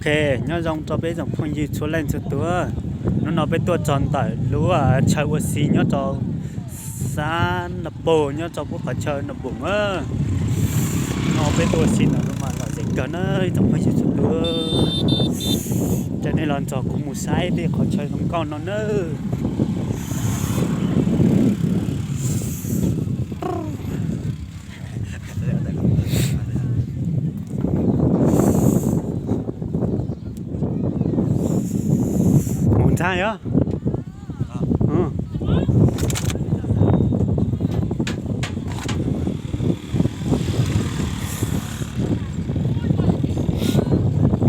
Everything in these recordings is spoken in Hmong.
Ok, nyob zoo rau peb tsoom phooj ywg txhua leej txhua tus. Hnub no peb tuaj txog ntawm lub chaw ua si nyob rau xab Nab Pog, nyob rau pub qhov chaw Nab Pog. No peb tuaj ua si ntawm no mas lom zem kawg na ib tsoom phooj ywg txhua tus. Ces nej los nrog kuv mus saib tej qhov chaw zoo nkauj no nawb. Mus ntag yog.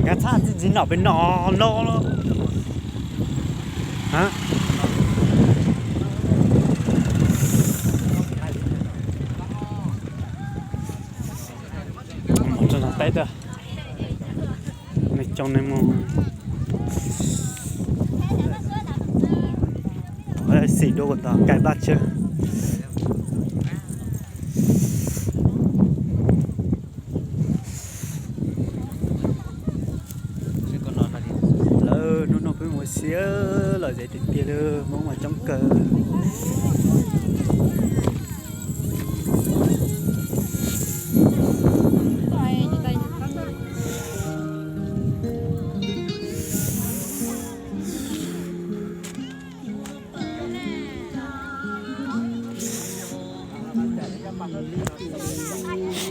Nkag txhab txi txiv nom pem no no. Mus rau no teb tag. Neeg coob neeg mus. Xim dua ua ntog kais vaj tsawg. Lawv hnub no peb mus ua si lom zem tiag tiag li, Hmoob mas coob kawg.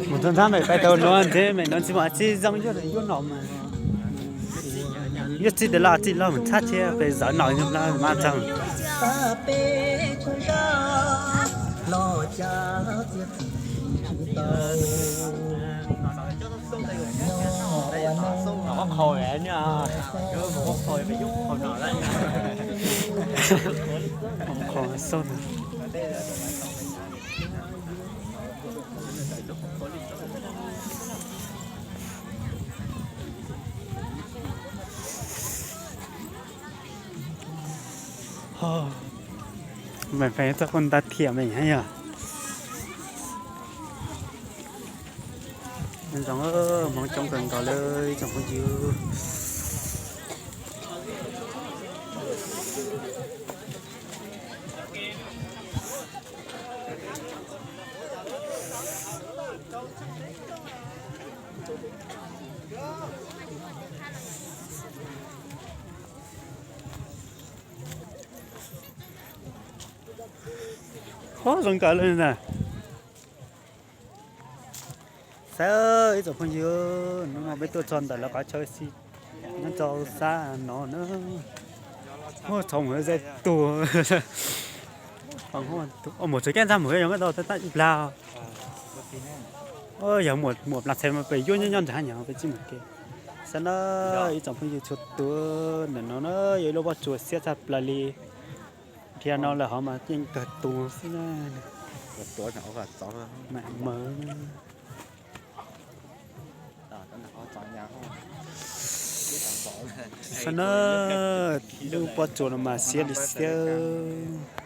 Mus txog nthab mem pais tau no ntshe mem no tsis muaj tsi zoo yuav yuav nom mas. Yuav txij tas los txij los mus txhab thiab pes zawv nom yog mas txog. Mem pheej txoj koj nta thiam me yog. Zoo, Hmoob coob kawg nkaus li tsoom phooj ywg. Ho zoo kawg li na. Saib ib tsoom phooj ywg, hnub no peb tuaj txog ntawm lawv qhov chaw si nyob rau sab no na. Muaj txhov mus zej tuag. Mus txog kab ntxag mus yog nqe tau tab ib plag. Yog muam plas txhais mas pem yuav nyob nyob nrad nyom peb tsis mus ke. Saib na, ib tsoom phooj ywg txhua tus, ntawm no na yog ib lub pob tsuas xiab tshaj plaws li. Dhia no lawm hov mas yeej kawg tuag xwb na. Mam mawv. Saib na, lub pob tsuas no mas xiab li xiab.